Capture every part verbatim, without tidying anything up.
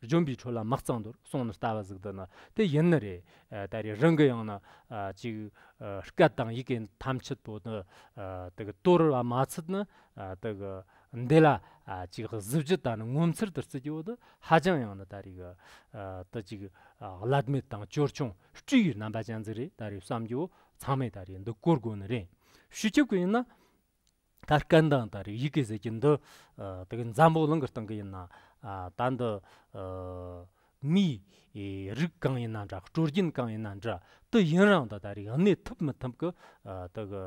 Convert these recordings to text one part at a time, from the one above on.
ལྗོན་པའི་ཁྲོད་ལ་མི་གཙང་འདོར་གསུངས་ནི་ལྟ་བུ་ཟིག་འདི་ནི་དེ་ཡིན་ནི་རེད། ཨ། ད་རེས་རང་གི་ཡང་ན། ཨ། ཅིག་ཨ། སྐད་དང་ཡི་གེ་ཐམས་ཅད་པོ་ནི། ཨ། དེ་གི་དོར་བ་མ་ཚད་ནི། ཨ། དེ་གི་འདི་ལ། ཨ། ཅིག་གཟི་བརྗིད་དང་ངོ་མཚར་དུ་བརྩི་རྒྱུ་བོ་དེ་ཧ་ཅང་ཡང་ན་ད་རེས་གི། ཨ། དེ་ཅིག་ཨ། བླ་མེད་དང་ཅོལ་ཆུང་སྤྲེའུའི་རྣམ་པ་ཅན་ཟིག་རེད། ད་རེས་བསམ་རྒྱུ་བོ་ཚང་མས་ད་རེས་འདི་གོ་དགོས་ནི་རེད། སྤྱི་ཁྱབ་ཀྱི་ཡིན་ན། ད་སྐད་དང་ད་རེས་ཡི་གེ་ཟེར་གྱི་འདི། ཨ། དེ་གི་འཛམ་བུ་གླིང་གི་སྟེང་གི་ཡིན་ན། ཨ། ད་འདི། ཨ། མིའི། ཨེ། རིགས་གང་ཡིན་ན་འདྲ། སྲོལ་རྒྱུན་གང་ཡིན་ན་འདྲ། དེ་ཡུན་རིང་དུ་ད་རེས་གནས་ཐུབ་མི་ཐུབ་ཀྱི། ཨ། དེ་གི།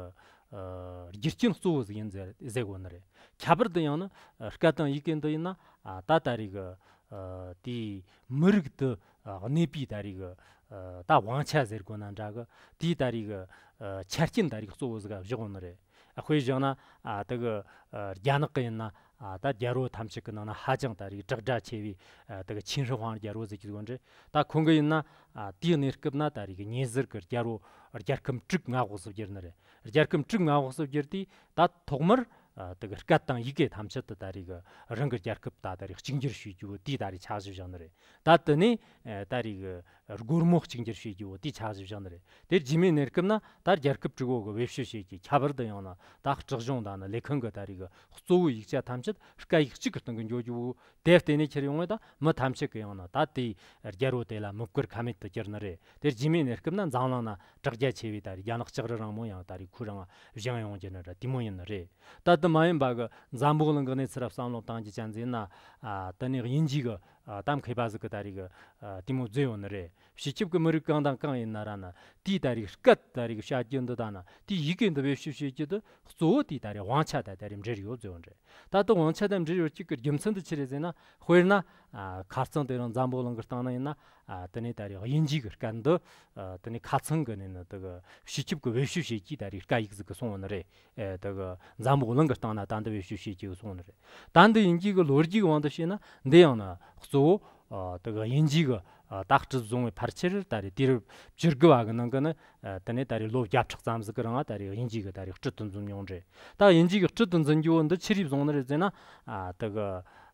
ཨ། རྒྱུ་རྐྱེན་གཙོ་བོ་ཟིག་ཡིན་ཟེར་ཟེར་གོ་ནི་རེད། ཁྱད་པར་དུ་ཡང་ན། ཨ། སྐད་དང་ཡི་གེ་འདི་ཡིན་ན། ཨ། ད་ད་རེས་གི། ཨ། དེའི་མི་རིགས་དེ། ཨ། གནས་པའི་ད་རེས་གི། ཨ། ད་དབང་ཆ་ཟེར་དགོས་ན་འདྲ་གི། དེའི་ད་རེས་གི། ཨ། ཆ་རྐྱེན་ད་རེས་གཙོ་བོ་ཟིག་བཞག་ཡོད་ནི་རེད། དཔེ་བཞག་ན། ཨ། དེ་གི། ཨ། རྒྱ་ནག་གི་ཡིན་ན། ཨ། ད་རྒྱལ་པོ་ཐམས་ཅད་ཀྱི་ནང་ན་ཧ་ཅང་ད་རེས་དྲག་དྲག་ཆེ་བའི། ཨ། དེ་གི་ཆིན་ཧྲི་ཧྥང་རྒྱལ་པོ་ཟེར་གྱི་ཡོད་རེད། ད་ཁོང་གི་ཡིན་ན། ཨ། དེའི་གནས་སྐབས་ན་ད་རེས་གི་ཉེ་ཟུར་གི་རྒྱལ་པོ་རྒྱལ་ཁབ་དྲུག་མངའ་འོག་སུ་གྱུར་ནི་རེད། རྒྱལ་ཁབ་དྲུག་མངའ་འོག་སུ་གྱུར་དུས་ད་ཐོག་མར། ཨ། དེ་གི་སྐད་དང་ཡི་གེ་ཐམས་ཅད་དུ་ད་རེས་གི་རང་གི་རྒྱལ་ཁབ་ད་ད་རེས་གཅིག་གྱུར་བྱེད་རྒྱུ་བོ་དེའི་ད་རེས་འཆར་གཞི་བཞག་ནི་རེད། ད་དེ་ནས། ཨ། ད་རེས་གི་སྒོར་མོ་གཅིག་གྱུར་བྱེད་རྒྱུ་བོ་དེའི་འཆར་གཞི་བཞག་ནི་རེད། དེ་རྗེས་མའི་གནས་སྐབས་ན་ད་རྒྱལ་ཁབ་དྲུག་པོ་གི་བེད་སྤྱོད་བྱེད་རྒྱུ། ཁྱད་པར་དུ་ཡང་ན་ད་སྲིད་གཞུང་དང་ནི་ལས་ཁུངས་གི་ད་རེས་གི་གཙོ་བོའི་ཡིག་ཆ་ཐམས་ཅད་སྐད་ཡིག་གཅིག་གི་སྟེང་གི་འཇོག་རྒྱུ་བོ། དེ་བརྟེན་ནས་ཁྱེར་ཡོང་བས་ད་མི་ཐམས་ཅད་ཀྱི་ཡང་ན་ད་དེའི་རྒྱལ་པོ་དེ་ལ་མི་བཀུར་ཁ་མེད་དུ་གྱུར་ནི་རེད། དེ་རྗེས་མའི་གནས་སྐབས་ན་འཛམ་གླིང་ན་དྲག་རྒྱ་ཆེ་བའི་ད་རེས་རྒྱ་ནག་ལྕགས་རི་རིང་མོ་ཡང་ད་རེས་ཁོ་རང་བཞེངས་ཡོང་རྒྱུ་ནི་ར་དེ་མོ་ཡིན་ནི་རེད། ད་དེ་མ་ཡིན་པ་གི་འཛམ་བུ་གླིང་གི་གནས་ཚུལ་ར་བསམ་བློ་བཏང་རྒྱུ་ཅན་ཟིན་ན། ཨ། དེ་ནས་དབྱིན་ཇི་གི། ཨ། ད་མཁས་པ་ཟིག་གི་ད་རེས་གི། ཨ། དེ་མོ་བཟོས་ཡོད་ནི་རེད། སྤྱི་ཁྱབ་ཀྱི་མི་རིགས་གང་དང་གང་ཡིན་ན་ར་ན། དེའི་ད་རེས་སྐད་ད་རེས་བྱ་རྒྱུ་འདི་དང་ན། དེའི་ཡི་གེ་འདི་བེད་སྤྱོད་བྱེད་རྒྱུ་དེ་གཙོ་བོ་དེའི་ད་རེས་དབང་ཆ་དང་ད་རེས་འབྲེལ་ཡོད་བཟོས་ཡོད་རེད། ད་ལྟ་དབང་ཆ་དང་འབྲེལ་ཡོད་རྒྱུ་གི་རྒྱུ་མཚན་དེ་ཅི་རེད་ཟེར་ན། དཔེར་ན། ཨ། ཁ་རྩང་དེ་རིང་འཛམ་བུ་གླིང་གི་སྟེང་ན་ཡིན་ན། ཨ། དེ་ནས་ད་རེས་དབྱིན་ཇི་གི་སྐད་འདི། ཨ། དེ་ནས་ཁ་ཚང་གི་ནས་ནི་དེ་གི་སྤྱི་ཁྱབ་ཀྱི་བེད་སྤྱོད་བྱེད་རྒྱུའི་ད་རེས་སྐད་ཡིག་ཟིག་གི་སོང་བ་ནི་རེད། ཨེ། དེ་གི་འཛམ་བུ་གླིང་གི་སྟེང་ན་ད་འདི་བེད་སྤྱོད་བྱེད་རྒྱུ་གི་སོང་ནི་རེད། ད་འདི་ཡིན་རྒྱུ་གི་ལོ་རྒྱུས་ཀྱི་དབང་དུ་བྱས་ན། འདི་ཡང་ན་གཙོ་བོ། ཨ། དེ་གི་དབྱིན་ཇི་གི། ཨ། ད་སྲིད་བཟུང་བའི་ཕལ་ཆེར་ད་རེས་དུས་རབས་བཅུ་དགུ་བ་གི་ནང་གི་ནི། ཨ། དེ་ནས་ད་རེས་ལོ་བརྒྱ་ཕྲག་ཙམ་ཟིག་གི་རིང་ད་རེས་དབྱིན་ཇི་གི་ད་རེས་སྲིད་དུ་འཛིན་མྱོང་རེད། ད་དབྱིན་ཇི་གི་སྲིད་དུ་འཛིན་རྒྱུ་བོ་འདི་ཆི་རིགས་བཟུང་ནི་རེད་ཟེར་ན། ཨ། དེ་གི།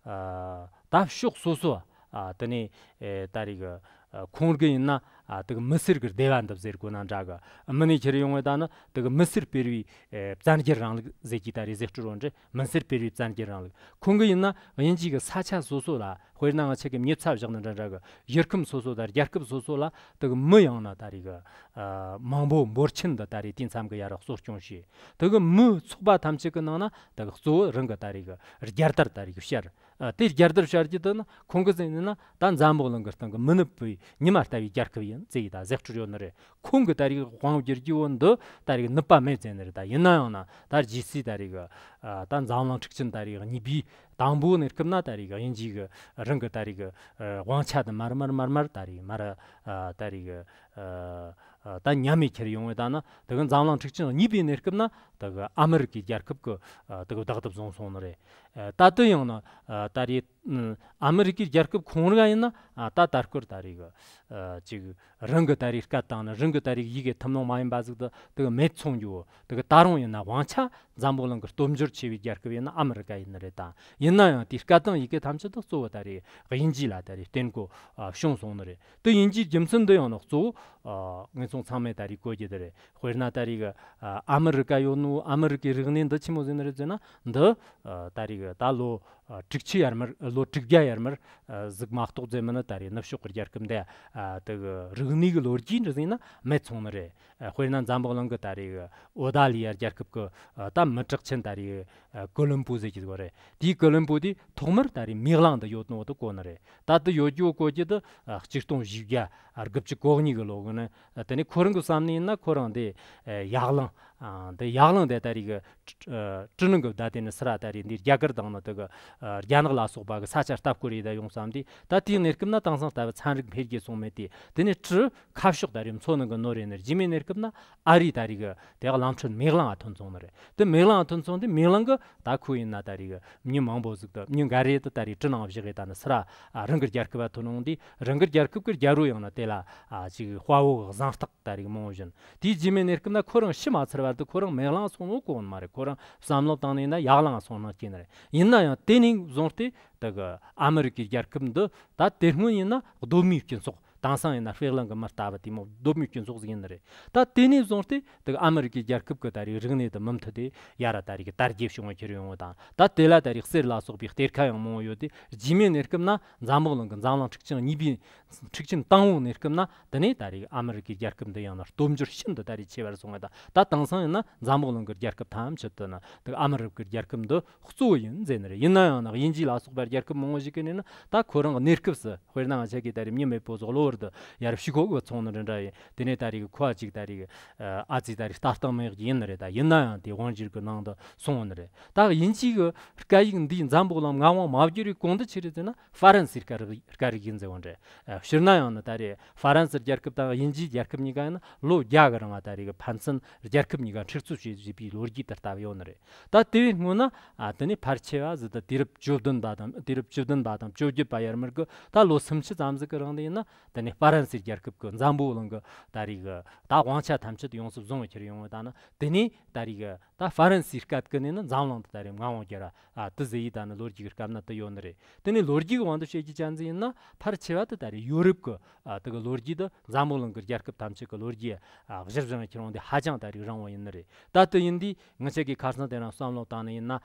ཨ། ད་ཕྱོགས་སོ་སོ། ཨ། དེ་ནས། ཨེ། ད་རེས་གི། ཨ། ཁོང་གི་ཡིན་ན། ཨ། དེ་གི་མི་སེར་གི་སྡེ་བ་འདི་ཟེར་དགོས་ན་འདྲ་གི། མི་ནས་ཁྱེར་ཡོང་བས་ད་ནི་དེ་གི་མི་སེར་སྤེལ་བའི། ཨེ། བཙན་རྒྱལ་རིང་ལུགས་ཟེར་གྱི་ད་རེས་ཟེར་སྲོལ་རོ་འདྲེ། མི་སེར་སྤེལ་བའི་བཙན་རྒྱལ་རིང་ལུགས། ཁོང་གི་ཡིན་ན་དབྱིན་ཇི་གི་ས་ཆ་སོ་སོ་ལ། དཔེར་ན་ང་ཆ་གི་མྱི་ཚ་བཞག་ནི་འདྲ་འདྲ་གི། ཡུལ་ཁམས་སོ་སོ་དང་རྒྱལ་ཁབ་སོ་སོ་ལ་དེ་གི་མི་ཡང་ན་ད་རེས་གི། ཨ། མང་པོ་འབོར་ཆེན་འདི་ད་རེས་དུས་མཚམས་གི་ཡ་ར་གསོ་སྐྱོང་བྱས། དེ་གི་མི་ཚོགས་པ་ཐམས་ཅད་གི་ནང་ན་དེ་གི་གཙོ་བོ་རང་གི་ད་རེས་གི་རྒྱལ་དར་ད་རེས་གི་ཕྱར། ཨ། དེ་རྒྱལ་དར་ཕྱར་རྒྱུ་དེ་ནི་ཁོང་གི་ཟེར་ནི་ན་ད་འཛམ་བུ་གླིང་གི་སྟེང་གི་མི་ནུབ་པའི་ཉི་མ་ལྟ་བུའི་རྒྱལ་ཁབ་ཡིན་ཟེར་ཡི་ད་ཟེར་སྲོལ་ཡོད་ནི་རེད། ཁོང་གི་ད་རེས་དབང་བསྒྱུར་རྒྱུ་བོ་འདི་ད་རེས་ནུབ་པ་མེད་ཟེར་ནི་རེད། ད་ཡིན་ན་ཡང་ན་ད་རྗེས་སུ་ད་རེས་གི། ཨ། ད་འཛམ་གླིང་འཁྲུག་ཆེན་ད་རེས་གཉིས་པའི་དང་པོའི་གནས་སྐབས་ན་ད་རེས་གི་དབྱིན་ཇི་གི་རང་གི་ད་རེས་གི། ཨ། དབང་ཆ་དེ་མར་མར་མར་མར་ད་རེས་མར། ཨ། ད་རེས་གི། ཨ། ཨ། ད་ཉམས་མེད་ཁྱེར་ཡོང་བས་ད་ནི་དེ་གི་འཛམ་གླིང་འཁྲུག་ཆེན་གཉིས་པའི་གནས་སྐབས་ན་དེ་གི་ཨ་མི་རི་ཀའི་རྒྱལ་ཁབ་ཀྱི། ཨ། དེ་གི་བདག་སྡོམ་བཟུང་སོང་ནི་རེད། ཨ། ད་དེ་ཡང་ན། ཨ། ད་རེས། ཨ། ཨ་མི་རི་ཀའི་རྒྱལ་ཁབ་ཁོང་རང་ཡིན་ན། ཨ། ད་ད་སྐོར་ད་རེས་གི། ཨ། ཅིག་རང་གི་ད་རེས་སྐད་དང་ནི་རང་གི་ད་རེས་ཡི་གེ་ཐུན་མོང་མ་ཡིན་པ་ཟིག་ཏུ་དེ་གི་མེད་སོང་རྒྱུ། དེ་གི་ད་རུང་ཡིན་ན་དབང་ཆ་འཛམ་བུ་གླིང་གི་སྟོབས་འབྱོར་ཆེ་བའི་རྒྱལ་ཁབ་ཡིན་ན་ཨ་མི་རི་ཀ་ཡིན་ནི་རེད། ད་ཡིན་ན་ཡང་དེའི་སྐད་དང་ཡི་གེ་ཐམས་ཅད་དུ་གཙོ་བོ་ད་རེས་དབྱིན་ཇི་ལ་ད་རེས་བརྟེན་དགོས། ཨ། བྱུང་སོང་ནི་རེད། དེ་ཡིན་གྱི་རྒྱུ་མཚན་འདི་ཡང་ནི་གཙོ་བོ། ཨ། ངེད་ཚོ་ཚང་མས་ད་རེས་གོ་རྒྱུ་དེ་རེད། དཔེར་ན་ད་རེས་གི། ཨ། ཨ་མི་རི་ཀ་ཡོད་ནོ། ཨ་མི་རི་ཀའི་རིག་གནས་འདི་ཆི་མོ་ཟིག་ནི་རེད་ཟེར་ན། འདི། ཨ། ད་རེས་གི་ད་ལོ། ཨ། དྲུག་ཅུ་ཡར་མར། ལོ་དྲུག་བརྒྱ་ཡར་མར། ཨ། ཟིག་མ་གཏོགས་ཟེར་མིན་ནི་ད་རེས་ནུབ་ཕྱོགས་ཀྱི་རྒྱལ་ཁབ་འདི། ཨ། དེ་གི་རིག་གནས་གི་ལོ་རྒྱུས་འདྲ་ཟིག་ན་མེད་སོང་ནི་རེད། ཨ། དཔེར་ན་འཛམ་བུ་གླིང་གི་ད་རེས་གི་ཨོ་ད་ལི་ཡ་རྒྱལ་ཁབ་གི། ཨ། ད་མི་གྲགས་ཆེན་ད་རེས། ཨ། ཀོ་ལོམ་པོ་ཟེར་གྱི་ཟིག་རེད། དེའི་ཀོ་ལོམ་པོ་དེ་ཐོག་མར་ད་རེས་མེ་གླིང་དུ་ཡོད་ནོ་དེ་གོ་ནི་རེད། ད་དེ་ཡོད་རྒྱུ་གོ་རྒྱུ་དེ། ཨ། ཆིག་སྟོང་བཞི་བརྒྱ། ཨ། དགུ་བཅུ་གོ་གཉིས་གི་ལོ་གི་ནི། ཨ། དེ་ནས་ཁོ་རང་གི་བསམ་ནི་ཡིན་ན་ཁོ་རང་དེ། ཨ། ཡར་ལངས། ཨ། དེ་ཡར་ལངས་དེ་ད་རེས་གི། ཨ། སྤྲུ་ནང་གི་བདའ་དེ་ནི་སི་ར་ད་རེས་འདི་རྒྱ་གར་དང་ནི་དེ་གི། ཨ། རྒྱ་ནག་ལ་སོགས་པ་གི་ས་ཆ་ལྟ་སྐོར་ཡེ་ད་ཡོང་བསམ་དུས། ད་དེའི་གནས་སྐབས་ན་དེང་སང་ལྟ་བུ་ཚན་རིག་འཕེལ་རྒྱས་སོང་མེད་དེ། དེ་ནས་སྤྲུ་ཁ་ཕྱོགས་ད་རེས་མཚོ་ནང་གི་ནོར་རེ་ནི། རྗེས་མའི་གནས་སྐབས་ན་ཨ་རི་ད་རེས་གི་དེ་གླིང་ཕྲན་མེ་གླིང་ང་ཐོན་སོང་ནི་རེད། དེ་མེ་གླིང་ང་ཐོན་སོང་དུས་མེ་གླིང་གི་ད་ཁོ་ཡིན་ན་ད་རེས་གི་མྱི་མང་པོ་ཟིག་ཏུ། མྱི་འགའ་རེ་དེ་ད་རེས་སྤྲུ་ནང་བཞག་གི་ད་ནི་སི་ར། ཨ། རང་གི་རྒྱལ་ཁབ་ལ་ཐོན་ཡོང་དུས། རང་གི་རྒྱལ་ཁབ་ཀྱི་རྒྱལ་པོ་ཡང་ན་དེ་ལ། ཨ། ཅིག་དཔའ་བོ་གི་གཟེངས་རྟགས་ད་རེས་མང་བོ་བྱིན། དེའི་རྗེས་མའི་གནས་སྐབས་ན་ཁོ་རང་ཤི་མ་ཚར་བ། ད་ཁོ་རང་མེད་གླེང་སོང་ནོ་གོ་ནི་མ་རེད། ཁོ་རང་བསམ་བློ་བཏང་ནས་ན་ཡག་གླེང་སོང་ནང་སྐྱེས་ནི་རེད། ཡིན་ན་ཡང་དེ་ནས་བཟུང་སྟེ་ད་གི་ཨ་མི་རི་ཀའི་རྒྱལ་ཁབ་འདི་ད་དེ་སྔོན་ཡིན་ན་གདོད་མའི་སྤྱི་ཚོགས། དེང་སང་ཡིན་ན་ཧྥེ་གླིང་གི་མི་ལྟ་བུ་དེ་མོ་གདོད་མའི་སྤྱི་ཚོགས་ཟིག་ཡིན་ནི་རེད། ད་དེ་ནས་བཟུང་སྟེ་ད་གི་ཨ་མི་རི་ཀའི་རྒྱལ་ཁབ་གི་ད་རེས་རིག་གནས་དེ་མུ་མཐུད་དེ་ཡར་ར་ད་རེས་གི་དར་རྒྱས་བྱུང་བ་ཁྱེར་ཡོང་བ་དང་། ད་དེ་ལ་ད་རེས་གསེར་ལ་སོགས་པའི་གཏེར་ཁ་ཡང་མང་བོ་ཡོད་དེ། རྗེས་མའི་གནས་སྐབས་ན་འཛམ་བུ་གླིང་གི་འཛམ་གླིང་འཁྲུག་ཆེན་གཉིས་པའི། འཁྲུག་ཆེན་དང་པོའི་གནས་སྐབས་ན་དེ་ནས་ད་རེས་ཨ་མི་རི་ཀའི་རྒྱལ་ཁབ་འདི་ཡང་ན་སྟོབས་འབྱོར་ཤིན་ཏུ་ད་རེས་ཆེ་བར་སོང་བ་དང་། ད་དེང་སང་ཡིན་ན་འཛམ་བུ་གླིང་གི་རྒྱལ་ཁབ་ཐམས་ཅད་དུ་ན་ད་ཨ་མི་རི་ཀའི་རྒྱལ་ཁབ་འདི་གཙོ་བོ་ཡིན་ཟེར་ནི་རེད། ཡིན་ན་ཡང་ན་དབྱིན་ཇི་ལ་སོགས་པའི་རྒྱལ་ཁབ་མང་བོ་ཞིག་གི་ནས་ན་ད་ཁོ་རང་གི་གནས་སྐབས་སུ། དཔེར་ན་ང་ཆ་གི་ད་རེས་མྱི་མེད་པོ་ཟོག་གློ་བུར་དུ་ཡར་ཕྱི་ཁོག་གི་ཚོང་ནི་འདྲ་འདྲ་ཡིན། དེ་ནས་ད་རེས་གི་ཁོ་ཨ་ཅིག་ད་རེས་གི་ཨ་ཙི་ད་རེས་ལྟ་སྟངས་མེད་ཡིན་ནི་རེད། ད་ཡིན་ན་ཡང་དེ་དབང་སྒྱུར་གི་ནང་དུ་སོང་བ་ནི་རེད། ད་དབྱིན་ཇི་གི་སྐད་ཡིག་འདིའི་འཛམ་བུ་གླིང་མངའ་དབང་མ་བསྒྱུར་བའི་གོང་དུ་ཆི་རེད་ཟེར་ན་ཧྥ་རན་སིའི་སྐད་རིགས་སྐད་རིགས་ཡིན་ཟེར་བ་འདྲ། ཨ་སྤྱིར་ན་ཡང་ནི་ད་རེས་ཧྥ་རན་སི་རྒྱལ་ཁབ་དང་དབྱིན་ཇིའི་རྒྱལ་ཁབ་གཉིས་ཀ་ཡིན་ན་ལོ་བརྒྱ་གི་རིང་ང་ད་རེས་གི་ཕན་ཚུན་རྒྱལ་ཁབ་གཉིས་ཀ་འཁྲུག་རྩོད་བྱེད་བཞིན་པའི་ལོ་རྒྱུས་དེ་ལྟ་བུ་ཡོད་ནི་རེད། ད་དེ་བས་སྔོན་ན་ཨ་དེ་ནས་ཕལ་ཆེ་བ་ཟིག་ད་དུས་རབས་བཅུ་བདུན་པ་དང་དུས་རབས་བཅུ་བདུན་པ་དང་བཅོ་བརྒྱད་པ་ཡར་མར་གི་ད་ལོ་སུམ་ཅུ་ཙམ་ཟིག་གི་རིང་དུ་ཡིན་ན་དེ་ནས་ཧྥ་རན་སིའི་རྒྱལ་ཁབ་གི་འཛམ་བུ་གླིང་གི་ད་རེས་གི་ད་དབང་ཆ་ཐམས་ཅད་ཡོངས་སུ་བཟུང་བ་ཁྱེར་ཡོང་བ་དང་ན། དེ་ནས་ད་རེས་གི་ད་ཧྥ་རན་སིའི་སྐད་གི་ནས་ནི་འཛམ་གླིང་དུ་ད་རེས་མངའ་དབང་རྒྱུ་ར་ཨ་དེ་ཟེར་ཡི་ད་ནི་ལོ་རྒྱུས་ཀྱི་སྐབས་ན་དེ་ཡོད་ནི་རེད། དེ་ནས་ལོ་རྒྱུས་ཀྱི་དབང་དུ་བྱེད་རྒྱུ་ཅན་ཟིག་ཡིན་ན་ཕལ་ཆེ་བ་དེ་ད་རེས་ཡོ་རོབ་ཀྱི་ཨ་དེ་གི་ལོ་རྒྱུས་དེ་འཛམ་བུ་གླིང་གི་རྒྱལ་ཁབ་ཐམས་ཅད་ཀྱི་ལོ་རྒྱུས་ཨ་གཞིར་བཟུང་ཁྱེར་འོང་དེ་ཧ་ཅང་ད་རེས་རིང་བ་ཡིན་ནི་རེད། ད་དེ་ཡིན་དུས་ང་ཆ་གི་ཁ་སང་དེ་རིང་བསམ་བློ་བཏང་ནི་ཡིན་ན།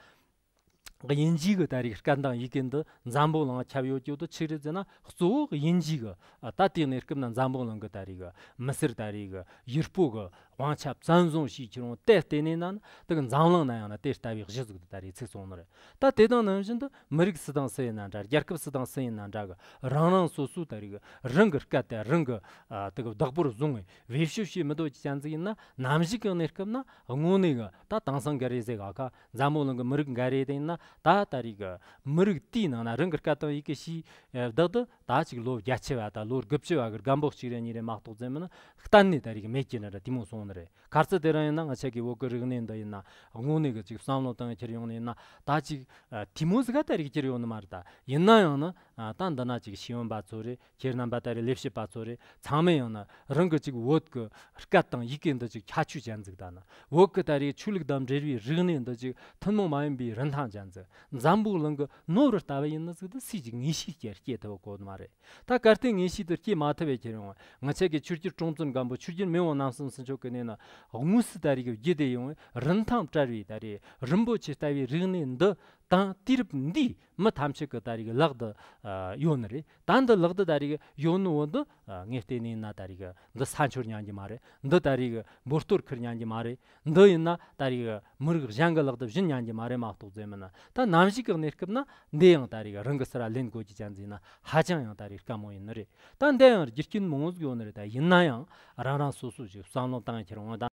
དབྱིན་ཇིའི་གི་ད་རེས་སྐད་དང་ཡི་གེ་འདི་འཛམ་བུ་གླིང་ཁྱབ་ཡོད་རྒྱུ་དེ་ཆི་རེད་ཟེར་ན། གཙོ་བོ་དབྱིན་ཇིའི་གི་ད་དེའི་གནས་སྐབས་ན་འཛམ་བུ་གླིང་གི་ད་རེས་གི་མི་སེར་ད་རེས་གི་ཡུལ་སྤོ་གི་དབང་ཆ་བཙན་བཟུང་བྱས་ཁྱེར་འོང་དེ་བརྟེན་ནས་ན་དེ་གི་འཛམ་གླིང་ན་ཡང་ན་དེ་ལྟ་བུའི་གཞི་ཟིག་ཏུ་ད་རེས་ཚུགས་སོང་ནི་རེད། ད་དེ་དང་ནང་བཞིན་དུ་མི་རིགས་སུ་དང་སུ་ཡིན་ན་འདྲ། རྒྱལ་ཁབ་སུ་དང་སུ་ཡིན་ན་འདྲ་གི་རང་རང་སོ་སོའི་ད་རེས་གི་རང་གི་སྐད་དེ་རང་གི་ཨ་དེ་གི་བདག་པོར་བཟུང་བའི་བེད་སྤྱོད་བྱེད་མི་འདོད་ཀྱི་ཅན་ཟིག་ཡིན་ན། ནམ་ཞིག་གི་གནས་སྐབས་ན་དངོས་གནས་གི་ད་དེང་སང་འགའ་རེ་ཟེར་ག་ཁ་འཛམ་བུ་གླིང་གི་མི་རིགས་འགའ་རེ་དེ་ཡིན་ན། ད་ད་རེས་གི་མི་རིགས་དེའི་ནང་ན་རང་གི་སྐད་དང་ཡི་གེ་ཤེས་བདག་དེ་ད་ཅིག་ལོ་བརྒྱད་ཅུ་བ་དང་ལོ་དགུ་བཅུ་བ་གི་རྒན་པོ་གཅིག་རེ་གཉིས་རེ་མ་གཏོགས་ཟེར་མིན་ན་གཏན་ནས་ད་རེས་གི་མེད་ཀྱི་ནི་རེད། དེ་མོ་སོང་ནི་རེད། ག་ཚོད་དེ་རིང་ཡིན་ན་ང་ཆ་གི་བོད་གི་རིག་གནས་འདི་ཡིན་ན་དངོས་གནས་གི་ཅིག་བསམ་བློ་བཏང་ཁྱེར་ཡོང་ནི་ཡིན་ན། ད་ཅིག་ཨ་དེ་མོ་ཟིག་ག་ད་རེས་གི་ཁྱེར་ཡོང་ནི་མ་རེད། ད་ཡིན་ན་ཡང་ནི་ཨ་ད་འདི་ན་ཅིག་ཤེས་ཡོན་པ་ཚོ་རེད། ཁྱེད་རྣམ་པ་ད་རེས་ལས་བྱེད་པ་ཚོ་རེད། ཚང་མས་ཡང་ན་རང་གི་ཅིག་བོད་ཀྱི་སྐད་དང་ཡི་གེ་འདི་ཅིག་ཁྱད་ཆོས་ཅན་ཟིག་དང་ན། བོད་ཀྱི་ད་རེས་ཆོས་ལུགས་དང་འབྲེལ་བའི་རིག་གནས་འདི་ཅིག་ཐུན་མོང་མ་ཡིན་པའི་རིན་ཐང་ཅན་ཟིག། འཛམ་བུ་གླིང་གི་ནོར་བུ་ལྟ་བུ་ཡིན་ནི་ཟིག་ཏུ་སུས་ཅིག་ངེས་ཤེས་ཀྱིས་སྐྱེ་ཐུབ་གོ་ནི་མ་རེད། ད་གལ་ཏེ་ངེས་ཤེས་དེ་སྐྱེ་མ་ཐུབ་པའི་ཁྱེར་ཡོང་ང་ཆ་གི་ཆོས་རྒྱལ་སྲོང་བཙན་སྒམ་པོ། ཆོས་རྒྱལ་མེས་དབོན་རྣམ་གསུམ་ཟེར་ཆོག་གི་ནས་ན་དངོས་སུ་ད་རེས་ཀྱི་བརྒྱུད་དེ་ཡོང་བའི་རིན་ཐང་བྲལ་བའི་ད་རེས་རིན་པོ་ཆེ་ལྟ་བུའི་རིག་གནས་འདི་དང་དུས་རབས་འདིའི་མི་ཐམས་ཅད་ཀྱི་ད་རེས་ཀྱི་ལག་ཏུ་ཨ་ཡོད་ནི་རེད། ད་འདི་ལག་ཏུ་ད་རེས་ཀྱི་ཡོད་ནི་འོ་འདི་ཨ་ངས་བལྟས་ནས་ན་ད་རེས་ཀྱི་འདི་ས་འཆོར་ཉན་གྱི་མ་རེད། འདི་ད་རེས་ཀྱི་འབུར་གཏོར་ཁུར་ཉན་གྱི་མ་རེད། འདི་ཡིན་ན་ད་རེས་ཀྱི་མི་རིགས་གཞན་གྱི་ལག་ཏུ་བྱིན་ཉན་གྱི་མ་རེད་མ་གཏོགས་ཟེར་མིན་ན། ད་ནམ་ཞིག་གི་གནས་སྐབས་ན་འདི་ཡང་ད་རེས་ཀྱི་རང་གི་སར་ལེན་དགོས་ཀྱི་ཅན་ཟིག་ན་ཧ་ཅང་ཡང་ད་རེས་དཀའ་མོ་ཡིན་ནི་རེད། ད་འདི་ཡང་རྒྱུ་རྐྱེན་མང་བོ་ཟིག་ཡོད་ནི་རེད། ད་ཡིན་ན་ཡང་རང་རང་སོ་སོ་ཞིག་བསམ་བློ་བཏང་ཁྱེར་འོང་ད།